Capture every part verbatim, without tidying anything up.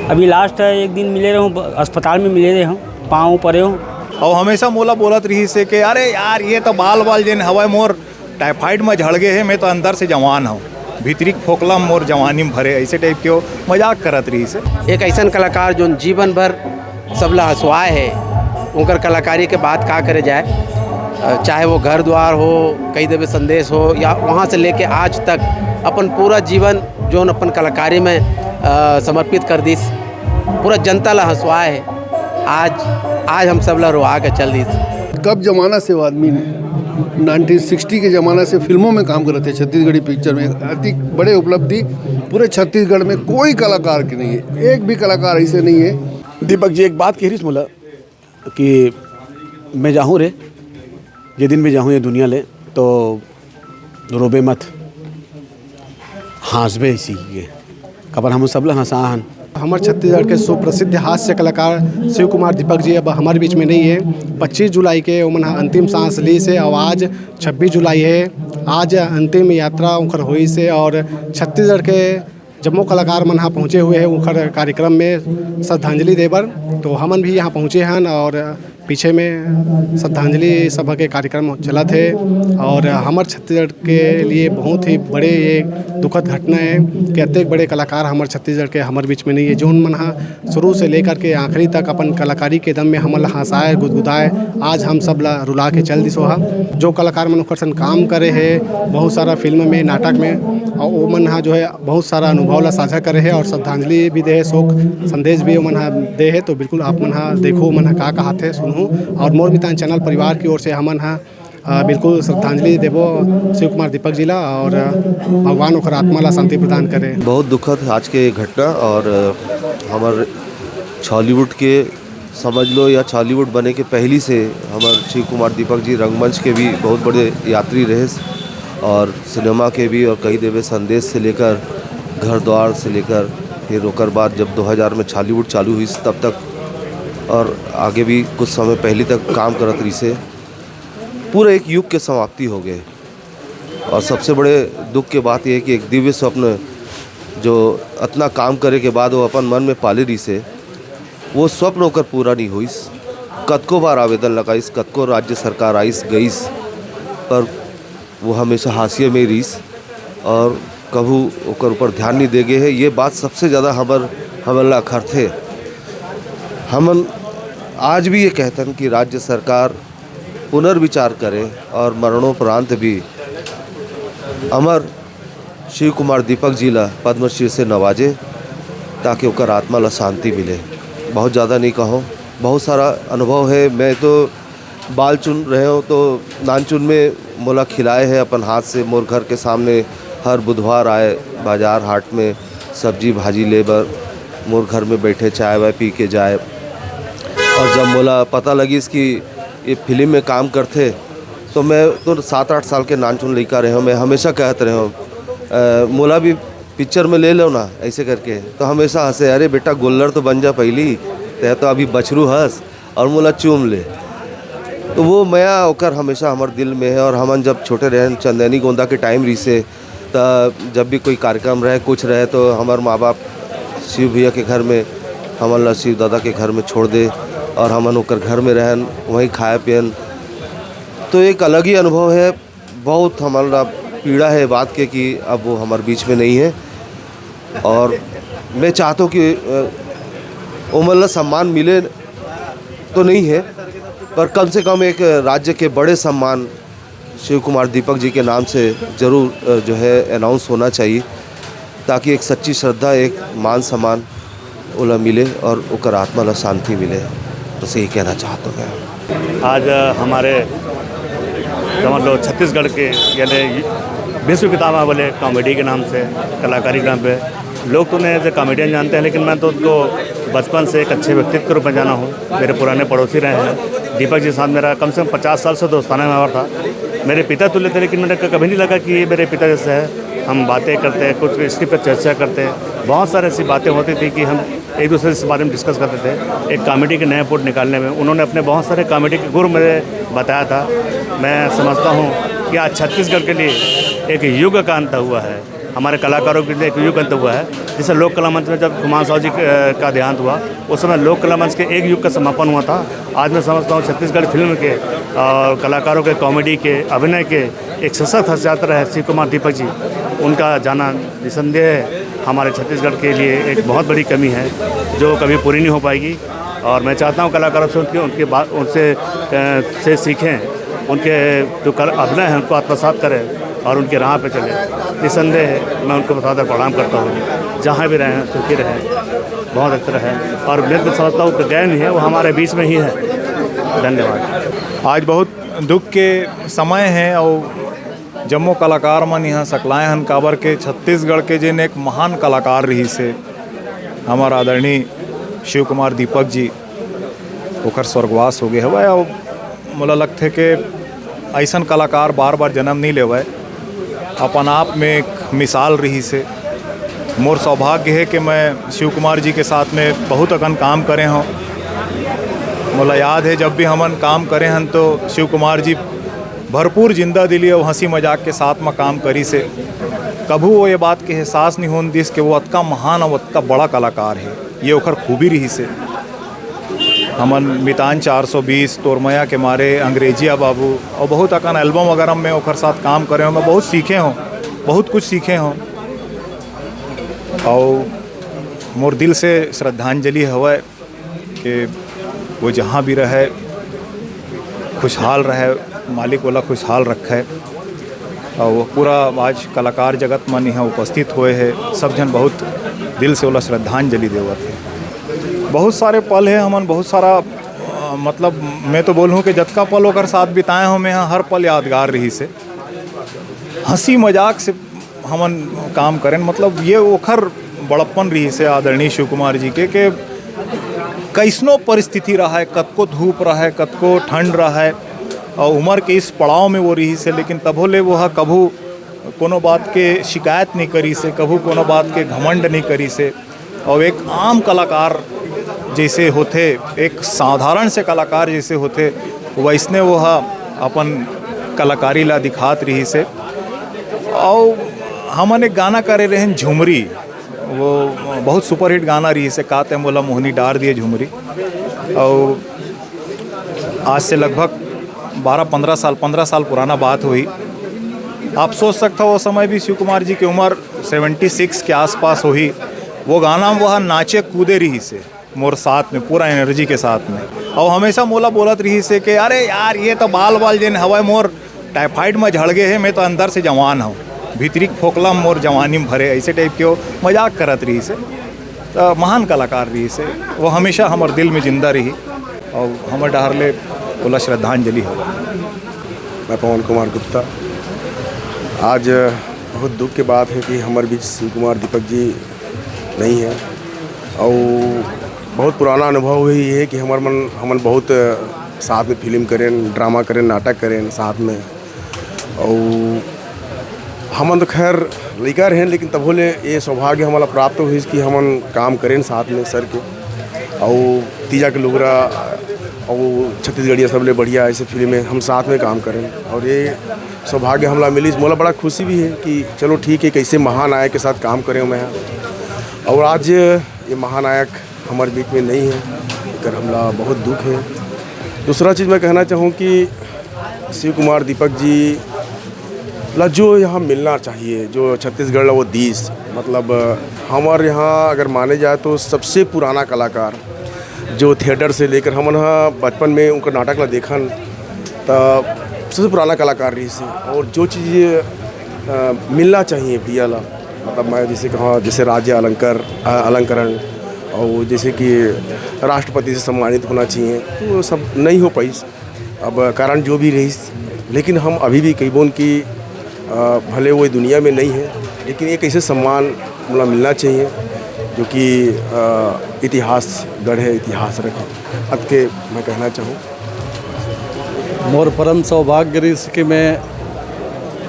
अभी लास्ट एक दिन मिले रहूँ, अस्पताल में मिले रहूँ, पाँव परे हूँ। और हमेशा मोला बोलत रहिस हे कि अरे यार, ये तो बाल वाल जेन हवय मोर टाइफाइड में झड़ गए हे, मैं तो अंदर से जवान हूँ, भीतरी फोकला मोर जवानी में भरे, ऐसे टाइप के वो मजाक करत रहिस हे। एक ऐसन कलाकार जोन जीवन भर सबला हंसवाए हे, उनकर कलाकारी के बात का करे जाए, अ, चाहे वो घर द्वार हो, कई देवे संदेश हो, या वहाँ से लेके आज तक अपन पूरा जीवन जोन अपन कलाकारी में, अ, समर्पित कर दिस, पूरा जनता ला हंसवाए हे। आज, आज हम सब ला रोआ के चल दिस। कब जमाना से वो आदमी नाइनटीन सिक्सटी के जमाना से फिल्मों में काम करत हे, छत्तीसगढ़ी पिक्चर में अति बड़े उपलब्धि पूरे छत्तीसगढ़ में कोई कलाकार के नहीं है, एक भी कलाकार ऐसे नहीं है। दीपक जी एक बात कह रही मोला कि मैं जाहूँ रे, ये दिन भी जाहूँ ये दुनिया ले, तो रोबे मत, हाँसबे इसी के, काबर हम सब ला हँसा हन। हमर छत्तीसगढ़ के सुप्रसिद्ध हास्य कलाकार शिव कुमार दीपक जी अब हमारे बीच में नहीं है। पच्चीस जुलाई के ओमन ह अंतिम सांस लीस हे और आज छब्बीस जुलाई है। आज अंतिम यात्रा उनकर होइस हे और छत्तीसगढ़ के जम्मो कलाकार मन ह पहुँचे हुए हैं उनकर कार्यक्रम में श्रद्धांजलि दे बर। तो हमन भी यहाँ पहुँचे हन और पीछे में श्रद्धांजलि सभा के कार्यक्रम चलत हे और हमर छत्तीसगढ़ के लिए बहुत ही बड़े ये दुखद घटना है कि अतेक बड़े कलाकार हमर छत्तीसगढ़ के हमर बीच में नहीं है। जोन मन ह शुरू से लेकर के आखिरी तक अपन कलाकारी के दम में हमन ला हंसाए, गुदगुदाए, आज हम सब ला रुला के चल दिस ओहा। जो कलाकार मन ओकर संग काम करे हे बहुत सारा फिल्म में, नाटक में, और वो मन ह जो है बहुत सारा अनुभव ला साझा करे हे और श्रद्धांजलि भी दे हे, शोक संदेश भी ओमन ह दे हे। तो बिल्कुल आप मन ह देखो, ओमन ह का कहाथे, सुनहू। और मोर मितान चैनल परिवार की ओर से हमन ह, अ, बिल्कुल श्रद्धांजलि देबो शिव कुमार दीपक जी ला और, अ, भगवान ओकर आत्मा ला शांति प्रदान करे। बहुत दुखद आज के घटना और, अ, हमर छॉलीवुड के समझ लो या छॉलीवुड बने के पहली से हमर शिव कुमार दीपक जी रंगमंच के भी बहुत बड़े यात्री रहे और सिनेमा के भी, और कही देवे संदेश से लेकर घर द्वार से लेकर फिर ओकर बाद जब दो हज़ार में छॉलीवुड चालू हुई तब तक और आगे भी कुछ समय पहले तक काम करत रही से पूरा एक युग के समाप्ति हो गए। और सबसे बड़े दुख के बात यह है कि एक दिव्य स्वप्न जो इतना काम करे के बाद वो अपन मन में पाले रही से, वो स्वप्न ओकर पूरा नहीं होइस। कतको बार आवेदन लगाइस, कतको राज्य सरकार आइस गइस, पर वो हमेशा हाशिए में रहिस और कभू ओकर ऊपर ध्यान नहीं दे गए है। ये बात सबसे ज़्यादा हमर हमन ला अखरथे। हमन आज भी ये कहतन कि राज्य सरकार पुनर्विचार करे और मरणोपरांत भी अमर शिव कुमार दीपक जी ला पद्मश्री से नवाजे, ताकि ओकर आत्मा ला शांति मिले। बहुत ज़्यादा नहीं कहो, बहुत सारा अनुभव है। मैं तो बाल चुन रहे हो तो नानचुन में मोला खिलाए है अपन हाथ से, मोर घर के सामने हर बुधवार आए बाजार हाट में सब्जी भाजी ले बर, मोर घर में बैठे चाय वाय पी के जाए। और जब मोला पता लगिस कि ये फिल्म में काम करथे, तो मैं तो सात आठ साल के नानचुन लइका रहे हूँ, मैं हमेशा कहत रहे हूँ, "अ, मोला भी पिक्चर में ले लो ना," ऐसे करके। तो हमेशा हंसे, "अरे बेटा, गोल्लर तो बन जा पहली, ते तो अभी बछरू हस और मोला चूम ले।" तो वो मया ओकर हमेशा हमर दिल में है। और हमन जब छोटे रहन, चंदैनी गोंदा के टाइम रिसे, त जब भी कोई कार्यक्रम रहे, कुछ रहे, तो हमर माँ बाप शिव भैया के घर में, हमन ला शिव दादा के घर में छोड़ दे और हमन ओकर घर में रहन, वहीं खाए पियन। तो एक अलग ही अनुभव है। बहुत हमन ला पीड़ा है बात के कि अब वो हमर बीच में नहीं है। और मैं चाहता हूँ कि, अ, ओमन ला सम्मान मिले तो नहीं है, पर कम से कम एक राज्य के बड़े सम्मान शिव कुमार दीपक जी के नाम से जरूर, अ, जो है, अनाउंस होना चाहिए, ताकि एक सच्ची श्रद्धा, एक मान सम्मान ओला मिले और ओकर आत्मा ला शांति मिले। बस यही कहना चाहता हूँ मैं। आज, अ, हमारे, समझ लो, छत्तीसगढ़ के, यानी विश्व पितामह बोले कॉमेडी के नाम से, कलाकारी के नाम पे, लोग तो उन्हें एज ए कॉमेडियन जानते हैं, लेकिन मैं तो उनको बचपन से एक अच्छे व्यक्तित्व के रूप में जाना हूँ। मेरे पुराने पड़ोसी रहे हैं। दीपक जी के साथ मेरा कम से कम पचास साल से दोस्ताना व्यवहार था। मेरे पिता तुल्य थे, लेकिन मैंने क-, कभी नहीं लगा कि ये मेरे पिता जैसे है। हम बातें करते हैं, कुछ स्क्रिप्ट पर चर्चा करते हैं। बहुत सारी ऐसी बातें होती थी कि हम एक दूसरे से इस बारे में डिस्कस करते थे, एक कॉमेडी के नए पुट निकालने में। उन्होंने अपने बहुत सारे कॉमेडी के गुर मुझे बताया था। मैं समझता हूँ कि आज छत्तीसगढ़ के लिए एक युग का अंत हुआ है। हमारे कलाकारों के लिए एक युग अंत हुआ है। जैसे लोक कला मंच में जब कुमार साहू जी क-, का देहांत हुआ, उस समय लोक कला मंच के एक युग का समापन हुआ था। आज मैं समझता हूँ, छत्तीसगढ़ फिल्म के और कलाकारों के, कॉमेडी के, अभिनय के एक सशक्त हथियार है शिव कुमार दीपक जी। उनका जाना निसंदेह हमारे छत्तीसगढ़ के लिए एक बहुत बड़ी कमी है, जो कभी पूरी नहीं हो पाएगी। और मैं चाहता हूँ, कलाकारों से उनके, उनके बात, उनसे, अ, से सीखें, उनके जो कल अभिनय है, उनको आत्मसात करें और उनके राह पे चलें। निसंदेह मैं उनको बहुत ज़्यादा प्रणाम करता हूँ। जहाँ भी रहें, सुखी रहें, बहुत अच्छा रहें। और मैं तो समझता हूँ कि गए नहीं है, वो हमारे बीच में ही है। धन्यवाद। आज बहुत दुख के समय है और जम्मो कलाकार मन यहाँ सकलाए हन, काबर के छत्तीसगढ़ के जेन एक महान कलाकार रहिस हे, हमर आदरणीय शिव कुमार दीपक जी, ओकर स्वर्गवास हो गए हवय। अउ मोला लगथे के अइसन कलाकार बार-बार जन्म नहीं लेवय, अपन आप में एक मिसाल रहिस हे। मोर सौभाग्य हे कि मैं शिव कुमार जी के साथ में बहुत अकन काम करे हौं। मोला याद हे, जब भी हमन काम करे हन, तो शिव कुमार जी भरपूर जिंदा दिली अउ हंसी मजाक के साथ में काम करिस हे। कभू वो ये बात के एहसास नहीं होन दिस कि वो अतका महान अउ अतका बड़ा कलाकार हे। ये ओखर खूबी रहिस हे। हमन मितान चार सौ बीस, तोरमया के मारे, अंग्रेजिया बाबू अउ बहुत अकन एल्बम वगैरह में ओखर साथ काम करे हौं। मैं बहुत सीखे हौं, बहुत कुछ सीखे हौं। अउ मोर दिल से श्रद्धांजलि हवय कि वो जहाँ भी रहे, खुशहाल रहे, मालिक ओला खुशहाल रखे। अउ वो पूरा आज कलाकार जगत मन यहाँ उपस्थित होए हे, सब झन बहुत दिल से ओला श्रद्धांजलि देवत हे। बहुत सारे पल हे, हमन बहुत सारा, अ, मतलब, मैं तो बोलूँ कि जतका पल ओकर साथ बिताए हौं मैं, हर पल यादगार रहिस हे। हंसी मजाक से हमन काम करेन, मतलब, ये ओखर बड़प्पन रहिस हे आदरणीय शिव कुमार जी के, के कइसनो परिस्थिति रहय, कतको धूप रहय, कतको ठंड रहय, अउ उमर के इस पड़ाव में वो रहिस हे, लेकिन तभो ले वो ह कभू कोनो बात के शिकायत नहीं करिस हे, कभू कोनो बात के घमंड नहीं करिस हे। अउ एक आम कलाकार जैसे होथे, एक साधारण से कलाकार जैसे होथे, वैसने वो ह अपन कलाकारी ला दिखात रहिस हे। अउ हमन एक गाना करे रहेन झुमरी, वो बहुत सुपरहिट गाना रहिस हे, का ते मोला मोहनी डार दिए झुमरी। अउ आज से लगभग बारह पंद्रह साल, पंद्रह साल पुराना बात होही। आप सोच सकथव, वो समय भी शिव कुमार जी की उम्र सेवेंटी सिक्स के आसपास होही। वो गाना में वह नाचे कूदे रहिस हे मोर साथ में, पूरा एनर्जी के साथ में। अउ हमेशा मोला बोलत रहिस हे कि, "अरे यार, ये तो बाल बाल जेन हवय मोर टाइफाइड में झड़ गए हे, मैं तो अंदर से जवान हूँ, भीतरी के फोकला में मोर जवानी में भरे," ऐसे टाइप के वो मजाक करत रहिस हे। त महान कलाकार रहिस हे, वो हमेशा हमर दिल में जिंदा रही अउ हमर डहर ले ओला श्रद्धांजलि होगा। मैं पवन कुमार गुप्ता। आज बहुत दुख के बात है कि हमर बीच शिव कुमार दीपक जी नहीं है। अउ बहुत पुराना अनुभव ही है कि हमर मन, हमन बहुत साथ में फिल्म करेन, ड्रामा करेन, नाटक करेन साथ में। अउ हमन तो खैर लइका रहेन, लेकिन तभो ले ये सौभाग्य हमला प्राप्त होइस कि हमन काम करेन साथ में सर के। अउ तीजा के लुगरा अउ छत्तीसगढ़िया सबले बढ़िया ऐसे फिल्में हम साथ में काम करेन। अउ ये सौभाग्य हमला मिलिस, मोला बड़ा खुशी भी है कि चलो ठीक है, कैसे महानायक के साथ काम करे मैं। अउ आज ये महानायक हमर बीच में नहीं है, एकर हमला बहुत दुख है। दूसरा चीज़ मैं कहना चाहूँ कि शिव कुमार दीपक जी ला जो यहाँ मिलना चाहिए, जो छत्तीसगढ़ ला वो दीस, मतलब, हमर यहाँ अगर माने जाए तो सबसे पुराना कलाकार, जो थिएटर से लेकर हमन ह बचपन में उनका नाटक ला देखन, त सबसे पुराना कलाकार रहिस हे। और जो चीज़, अ, मिलना चाहिए भैया ला, मतलब, मैं जैसे कहा, जैसे राज्य अलंकार, अ, अलंकरण, और जैसे कि राष्ट्रपति से सम्मानित होना चाहिए, तो वो सब नहीं हो पाइस। अब कारण जो भी रहिस, लेकिन हम अभी भी कहिबोन कि, अ, भले वो दुनिया में नहीं है, लेकिन एक ऐसे सम्मान मोला मिलना चाहिए जो कि, अ, इतिहास गढ़े, इतिहास रखे। अतके मैं कहना चाहूँ। मोर परम सौभाग्य रहिस कि मैं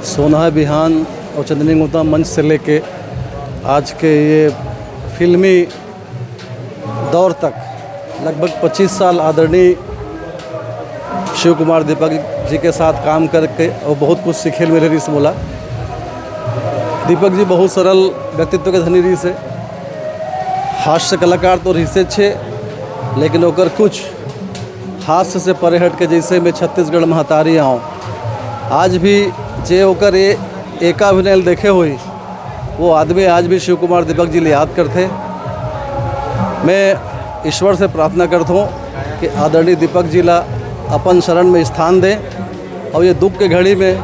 सोनहा बिहान और चंदनी गुंता मंच से लेके आज के ये फिल्मी दौर तक लगभग पच्चीस साल आदरणीय शिव कुमार दीपक जी के साथ काम करके और बहुत कुछ सीखे मिले रहिस मोला। दीपक जी बहुत सरल व्यक्तित्व के धनी रहिस हे। हास्य कलाकार तो रहिसेच हे, लेकिन ओकर कुछ हास्य से परे हट के, जैसे में छत्तीसगढ़ महतारी आंव, आज भी जे ओकर ये एका अभिनय ल देखे होही, वो आदमी आज भी शिव कुमार दीपक जी ल याद करथे। मैं ईश्वर से प्रार्थना करथों कि आदरणीय दीपक जी ला अपन शरण में स्थान दें और ये दुख के घड़ी में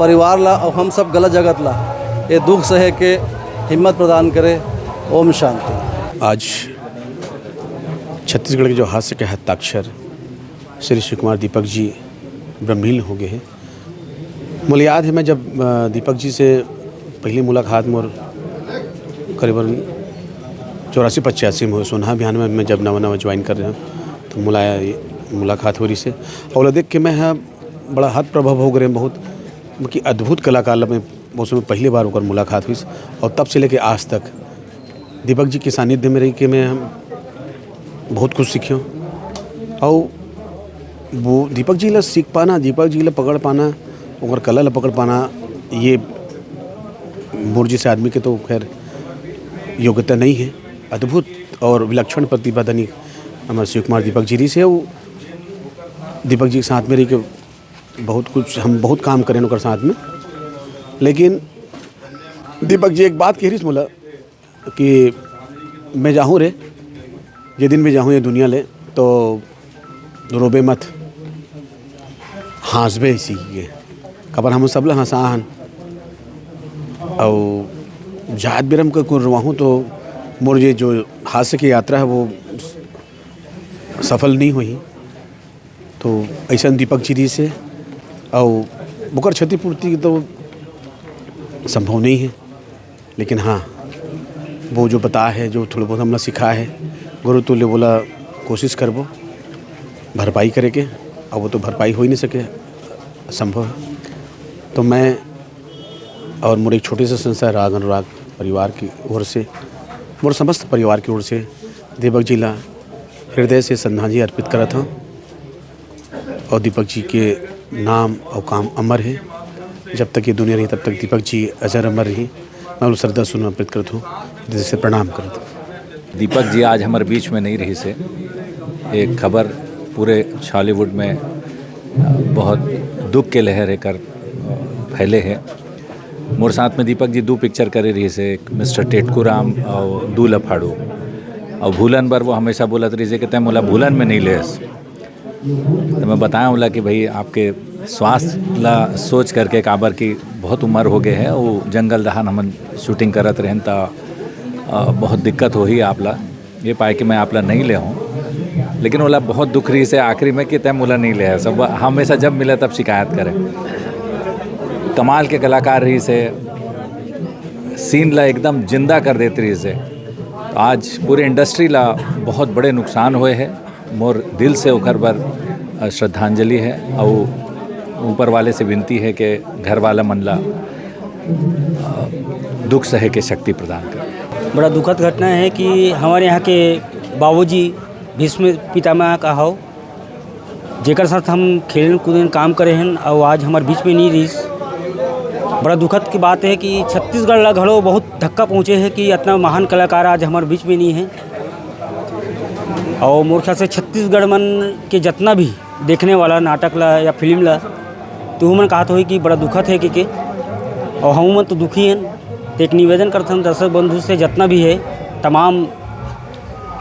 परिवार ला और हम सब गलत जगत ला ये दुख सहे के हिम्मत प्रदान करे। ओम शांति। आज छत्तीसगढ़ के जो हास्य के हस्ताक्षर श्री शिव कुमार दीपक जी ब्रह्मलीन हो गए हैं। मोला याद है, मैं जब, अ, दीपक जी से पहली मुलाकात मोर करीबन चौरासी पचासी में हुई, सोनहा अभियान में मैं जब नवा नवा ज्वाइन कर रहे हूँ, तो मुला-, मुलाकात हो रही से, और ओला देख के मैं ह बड़ा हत प्रभाव हो गए, बहुत कि अद्भुत कलाकार ला मैं वो समय पहली बार ओकर मुलाकात हुई, और तब से लेके आज तक दीपक जी के सानिध्य में रह के मैं बहुत कुछ सीखे हूँ। और वो दीपक जी ला सीख पाना, दीपक जी ला पकड़ पाना, ओकर कला ला पकड़ पाना, ये मोर जैसे आदमी के तो खैर योग्यता नहीं है। अद्भुत और विलक्षण प्रतिभा धनी हमारे शिव कुमार दीपक जी रहिस हे। वो दीपक जी के साथ में रह के बहुत कुछ, हम बहुत काम करें ओकर साथ में। लेकिन दीपक जी एक बात कह रहिस मोला कि मैं जाहूँ रे, जे दिन भी जाहूँ ये दुनिया ले, तो रोबे मत, हाँसबे इसी के। काबर हम सब ला हँसा हन। और जात बेरा म कुन रोवाहूँ तो मोर ये जो हास्य की यात्रा है वो सफल नहीं हुई। तो ऐसा दीपक जी रहिस हे, और ओकर क्षतिपूर्ति तो संभव नहीं है, लेकिन हाँ, वो जो बता है, जो थोड़ा बहुत हमला सिखा है, गुरु तुल्य बोला, कोशिश करबो भरपाई करे के। अब वो तो भरपाई हो ही नहीं सके, संभव है। तो मैं और मोर एक छोटे से संस्था राग अनुराग परिवार की ओर से, मोर समस्त परिवार की ओर से दीपक जी ला हृदय से श्रद्धांजलि अर्पित करत हूँ। और दीपक जी के नाम और काम अमर है। जब तक ये दुनिया रही, तब तक दीपक जी अजर अमर रही। मैं उन श्रद्धा सुमन अर्पित करत हूँ, हृदय से प्रणाम करत हूँ। दीपक जी आज हमारे बीच में नहीं रहिस हे। एक खबर पूरे छॉलीवुड में, अ, बहुत दुख के लहर एकर, अ, फैले हे। मोर साथ में दीपक जी दू पिक्चर करे रहिस हे, एक मिस्टर टेटकू राम और दू लफाड़ू। और भूलन बर वो हमेशा बोलत रहिस हे कि तैं मोला भूलन में नहीं लेस। तो मैं बताया उला कि भाई, आपके स्वास्थ्य ला सोच करके, काबर की बहुत उम्र हो गए है, वो जंगल दहान हमन शूटिंग करत रहेन, त, अ, बहुत दिक्कत होही आप ला, ये पाए कि मैं आप ला नहीं ले हूँ। लेकिन ओला बहुत दुख रहिस हे आखिरी में कि तैं मोला नहीं ले है। सब हमेशा जब मिले तब शिकायत करे। कमाल के कलाकार रहिस हे, सीन ला एकदम जिंदा कर देत रहिस हे। आज पूरे इंडस्ट्री ला बहुत बड़े नुकसान होए हे। मोर दिल से ओकर बर, अ, श्रद्धांजलि हे, अउ ऊपर वाले से विनती हे कि घर वाला मन ला, अ, दुख सहे के शक्ति प्रदान करे। बड़ा दुखद घटना हे कि हमर यहाँ के बाबूजी भीष्म पितामह का हव, जेकर साथ हम खेलेन कूदेन काम करे हन, अउ आज हमर बीच में नहीं रहिस। बड़ा दुखद की बात हे कि छत्तीसगढ़ ला घलो बहुत धक्का पहुँचे हे कि अतना महान कलाकार आज हमर बीच में नहीं हे। अउ मोर ख्याल से छत्तीसगढ़ मन के जतना भी देखने वाला नाटक ला या फिल्म ला, तो उमन कहत होही कि बड़ा दुखद हे के, के। अउ हम मन तो दुखी हन। तो एक निवेदन करथन दर्शक बंधु से, जतना भी हे तमाम,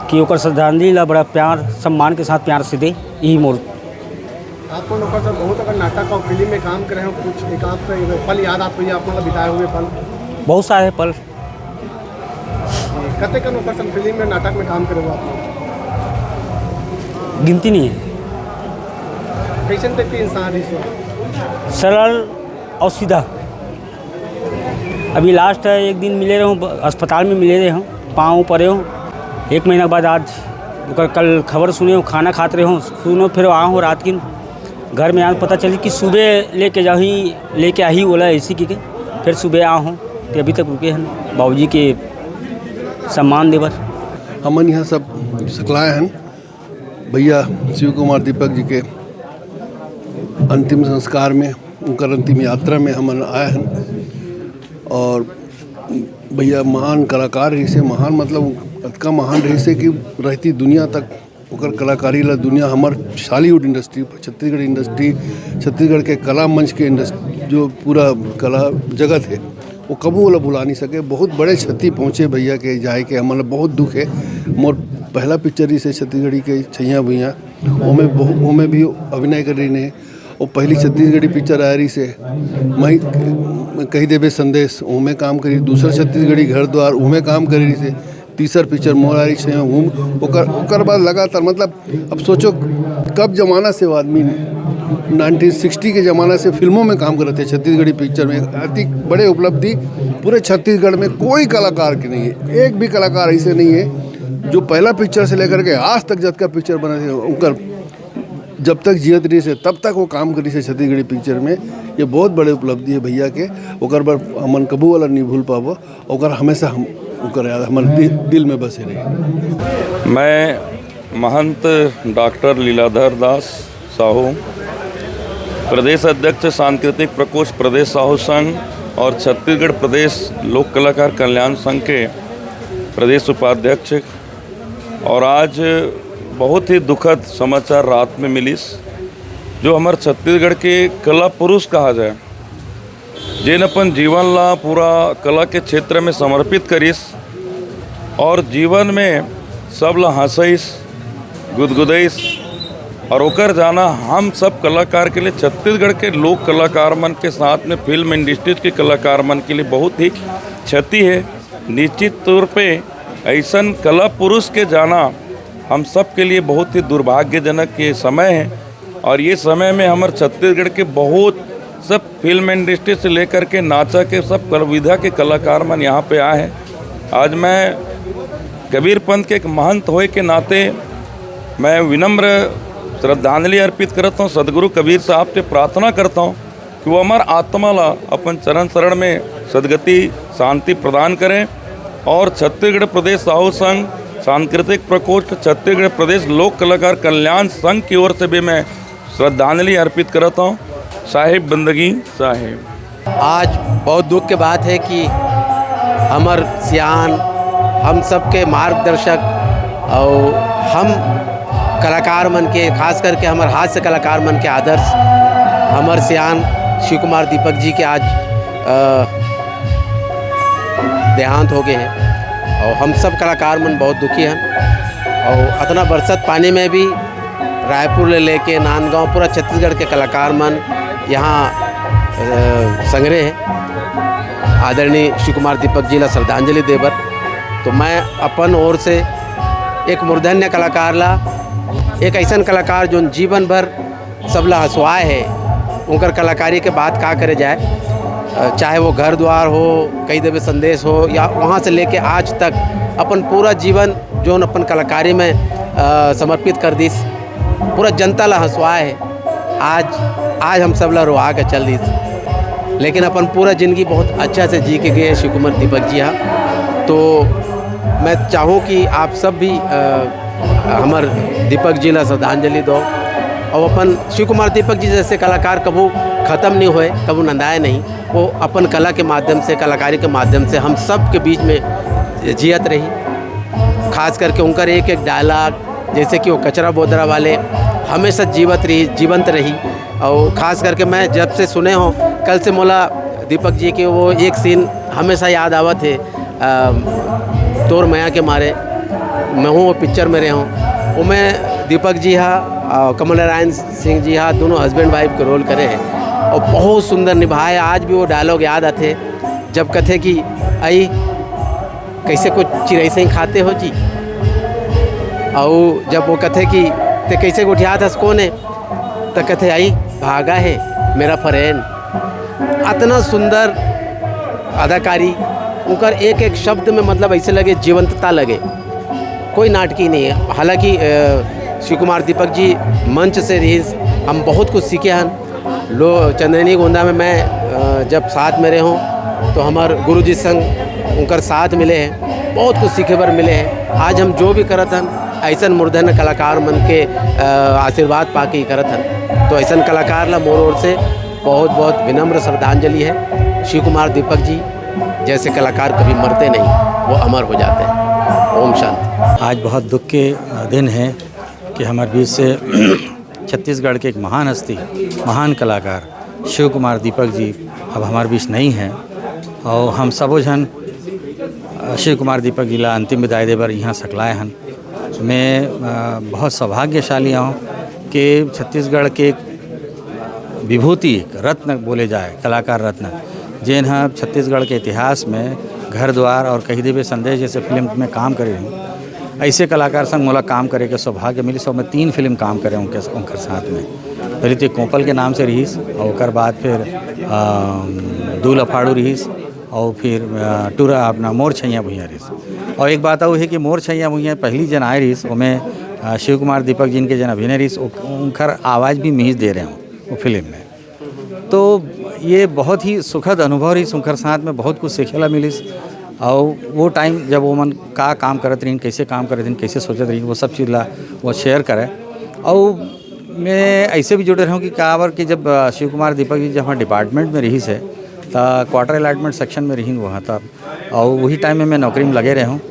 कि ओकर श्रद्धांजलि ला बड़ा प्यार, सम्मान के साथ प्यार से दे, यही मोर। आप मन ओकर साथ बहुत अकन नाटक और फिल्म में काम करे हो, कुछ एक आप पल याद आत होही आप मन ला बिताए हुए पल? बहुत सारे पल। कतेक कन ओकर संग फिल्म में, नाटक में काम करे हो आप लोग? गिनती नहीं हे। कैसन टाइप के इंसान रहिस हे? सरल और सीधा। अभी लास्ट हे, एक दिन मिले रहे हूँ, अस्पताल में मिले रहे हूँ, पाँव परे हूँ। एक महीना के बाद आज ओकर कल खबर सुने हूँ, खाना खात रहे हूँ, सुनो फिर आए हूँ रात किन। घर में आए पता चली कि सुबह लेके जाही, लेके आही ओला ऐसी की के। फिर सुबह आ हूँ, तो अभी तक रुके हैं बाबूजी के सम्मान देबर। हमन यहाँ सब सकलाए हैं भैया शिव कुमार दीपक जी के अंतिम संस्कार में, उनकर अंतिम यात्रा में हमन आए हैं। और भैया महान कलाकार रहिस हे, महान मतलब अतका महान रहिस हे कि रहती दुनिया तक ओकर कलाकारी ला दुनिया, हमर Shollywood industry, Chhattisgarh industry, Chhattisgarh के कला मंच के industry, जो पूरा कला जगत हे, वो कबू ओला भुला नहीं सके। बहुत बड़े क्षति पहुँचे भैया के जाए के, हमन ला बहुत दुख हे। मोर पहला पिक्चर रहिस हे छत्तीसगढ़ी के, छैया भुइयां, ओमे बहु-, ओमे भी अभिनय कर रही ने। वो पहली छत्तीसगढ़ी पिक्चर आए रहिस हे, मैं कही देबे संदेश, ओमे काम करी। दूसर छत्तीसगढ़ी घर द्वार, ओमे काम करी रहिस हे। तीसर पिक्चर मोर आए रहिस हे, ओकर, ओकर बाद लगातार, मतलब, अब सोचो, कब जमाना से वो आदमी नाइनटीन सिक्सटी के जमाना से फिल्मों में काम करत हे, छत्तीसगढ़ी पिक्चर में। अति बड़े उपलब्धि पूरे छत्तीसगढ़ में कोई कलाकार के नहीं है, एक भी कलाकार ऐसे नहीं है जो पहला पिक्चर से लेकर के आज तक जतका पिक्चर बने थे, उनकर जब तक जियत रहिस हे, तब तक वो काम करिस हे छत्तीसगढ़ी पिक्चर में। ये बहुत बड़े उपलब्धि है भैया के, ओकर बर हमन कबू वाला नहीं भूल पाबो, ओकर हमेशा हम ओकर याद हमर दि-, दिल में बसे रही। मैं महंत डॉक्टर लीलाधर दास साहू, प्रदेश अध्यक्ष सांस्कृतिक प्रकोष्ठ प्रदेश साहू संघ और छत्तीसगढ़ प्रदेश लोक कलाकार कल्याण संघ के प्रदेश उपाध्यक्ष, और आज बहुत ही दुखद समाचार रात में मिलिस, जो हमर छत्तीसगढ़ के कला पुरुष कहा जाए, जेन अपन जीवन ला पूरा कला के क्षेत्र में समर्पित करिस और जीवन में सब ला हंसइस, गुदगुदइस, और ओकर जाना हम सब कलाकार के लिए, छत्तीसगढ़ के लोक कलाकार मन के साथ में फिल्म इंडस्ट्रीज के कलाकार मन के लिए बहुत ही क्षति है। निश्चित तौर पे ऐसन कला पुरुष के जाना हम सब के लिए बहुत ही दुर्भाग्यजनक ये समय है। और ये समय में हमर छत्तीसगढ़ के बहुत सब फिल्म इंडस्ट्री से लेकर के नाचा के सब कल-, विधा के कलाकार मन यहाँ पे आए हैं। आज मैं कबीर पंथ के एक महंत होए के नाते मैं विनम्र श्रद्धांजलि अर्पित करता हूँ। सदगुरु कबीर साहब से प्रार्थना करता हूँ कि वो हमर आत्मा ला अपन चरण शरण में सदगति शांति प्रदान करें। और छत्तीसगढ़ प्रदेश साहू संघ, सांस्कृतिक प्रकोष्ठ, छत्तीसगढ़ प्रदेश लोक कलाकार कल्याण संघ की ओर से भी मैं श्रद्धांजलि अर्पित करता हूँ। साहिब बंदगी साहिब। आज बहुत दुख के बात है कि हमर सियान, हम सबके मार्गदर्शक और हम कलाकार मन के, खास करके हमर हास्य कलाकार मन के आदर्श, हमर सियान शिव कुमार दीपक जी के आज, अ, देहांत हो गए हैं और हम सब कलाकार मन बहुत दुखी हैं। और अतना बरसत पानी में भी रायपुर ले लेके नांदगांव, पूरा छत्तीसगढ़ के कलाकार मन यहाँ, अ, संग्रह है आदरणीय शिव कुमार दीपक जी ला श्रद्धांजलि देबर। तो मैं अपन ओर से एक मूर्धन्य कलाकार ला, एक ऐसन कलाकार जोन जीवन भर सब ला हंसवाए है, उनकर कलाकारी के बात का करे जाए, अ, चाहे वो घर द्वार हो, कई देवे संदेश हो, या वहाँ से लेके आज तक अपन पूरा जीवन जोन अपन कलाकारी में, अ, समर्पित कर दिस, पूरा जनता ला हंसवाए है। आज, आज हम सब ला रोआ के चल दिस, लेकिन अपन पूरा जिंदगी बहुत अच्छा से जी के गए शिव कुमार दीपक जी हा। तो मैं चाहूँ कि आप सब भी, अ, हमर दीपक जी ला श्रद्धांजलि दो और अपन शिव कुमार दीपक जी जैसे कलाकार कभू खत्म नहीं होए, कभू नंदाए नहीं। वो अपन कला के माध्यम से, कलाकारी के माध्यम से हम सब के बीच में जियत रही। खास करके उनकर एक एक डायलॉग, जैसे कि वो कचरा बोदरा वाले, हमेशा जीवत रही, जीवंत रही। और खास करके मैं जब से सुने हों, कल से मोला दीपक जी के वो एक सीन हमेशा याद आवत है, अ, तोर मया के मारे, मैं हूँ वो पिक्चर में रहे हूँ, वो मैं दीपक जी हा, अ, कमल नारायण सिंह जी हा, दोनों हस्बैंड वाइफ के रोल करे हैं और बहुत सुंदर निभाए। आज भी वो डायलॉग याद आते, जब कथे कि आई कैसे कुछ चिरई से ही खाते हो जी, और जब वो कथे कि ते कैसे गोठियात हस, कौन है, तो कथे आई भागा है मेरा फ्रेंड। अतना सुंदर अदाकारी, उनकर एक एक शब्द में मतलब ऐसे लगे जीवंतता लगे, कोई नाटकी नहीं है। हालांकि, अ, शिव कुमार दीपक जी मंच से रही, हम बहुत कुछ सीखे हैं। लो चंद्रनी गोंदा में मैं, अ, जब साथ में रहे हूँ तो हमार गुरु जी संग उनकर साथ मिले हैं, बहुत कुछ सीखे बर मिले हैं। आज हम जो भी करत हन ऐसन मूर्धन्य कलाकार मन के, अ, आशीर्वाद पा के ही करत हन। तो ऐसन कलाकार ला मोर ओर से बहुत बहुत विनम्र श्रद्धांजलि है। शिव कुमार दीपक जी जैसे कलाकार कभी मरते नहीं, वो अमर हो जाते हैं। ओम शांति। आज बहुत दुख के दिन है कि हमारे बीच से छत्तीसगढ़ के एक महान हस्ती, महान कलाकार शिव कुमार दीपक जी अब हमारे बीच नहीं हैं। और हम सबो झन, अ, शिव कुमार दीपक जी ला अंतिम विदाई दे बर यहाँ सकलाए हन। मैं, अ, बहुत सौभाग्यशाली हूँ कि छत्तीसगढ़ के एक विभूति, एक रत्न बोले जाए, कलाकार रत्न, जेन ह छत्तीसगढ़ के इतिहास में घर द्वार और कही देबे संदेश जैसे फिल्म में काम करे हूँ। ऐसे कलाकार संग मोला काम करे के सौभाग्य मिलिस और मैं तीन फिल्म काम करे हूँ उनके, उनकर साथ में। पहली तो एक कोंपल के नाम से रहिस और ओकर बाद फिर, अ, दू लफाड़ू रहिस और फिर, अ, टूरा अपना मोर छैया भुइयां रहिस। और एक बात और है कि मोर छैया भुइयां पहली जन आए रहिस, ओमे, अ, शिव कुमार दीपक जी के जन अभिनय रहिस, ओ-, उनकर आवाज़ भी मिहिस दे रहे हूँ वो फिल्म में। तो ये बहुत ही सुखद अनुभव रहिस, उनकर साथ में बहुत कुछ सीखे ला मिलिस। और वो टाइम जब वो मन का काम करत रहिन, कैसे काम करत रहिन, कैसे सोचत रहिन, वो सब चीज़ ला वो शेयर करे। और मैं ऐसे भी जुड़े रहूँ कि काबर कि जब, अ, शिव कुमार दीपक जी जब हमारे डिपार्टमेंट में रहिस हे, त क्वार्टर अलॉटमेंट सेक्शन में रहिन वहाँ तब, और वही टाइम में मैं नौकरी में लगे रहूँ।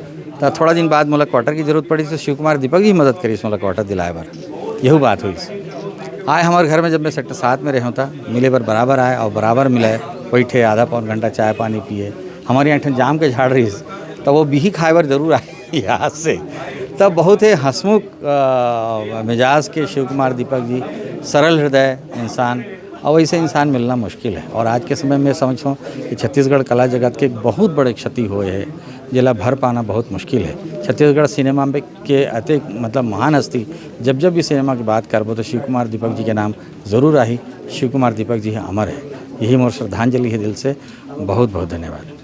त थोड़ा दिन बाद मोला क्वार्टर की जरूरत पड़ी, तो शिव कुमार दीपक जी मदद करिस मोला क्वार्टर दिलाए बर। यही बात हुई। आए हमारे घर में, जब मैं सेक्टर सात में रहूँ था, मिले बर बराबर आए और बराबर मिले, बैठे आधा पौन घंटा चाय पानी पिए। हमारे यहाँ एक ठन जाम के झाड़ रहिस, तो वो बिही खाए बर जरूर आए याद से। तब बहुत ही हंसमुख, अ, मिजाज के शिव कुमार दीपक जी, सरल हृदय इंसान, और वैसे इंसान मिलना मुश्किल है। और आज के समय में समझता हूँ कि छत्तीसगढ़ कला जगत के एक बहुत बड़े क्षति हुए है, जेला भर पाना बहुत मुश्किल है। छत्तीसगढ़ सिनेमा में के अतेक, मतलब, महान हस्ती, जब जब भी सिनेमा की बात करबो तो शिव कुमार दीपक जी के नाम जरूर आही। शिव कुमार दीपक जी अमर है। यही मोर श्रद्धांजलि है दिल से। बहुत बहुत धन्यवाद।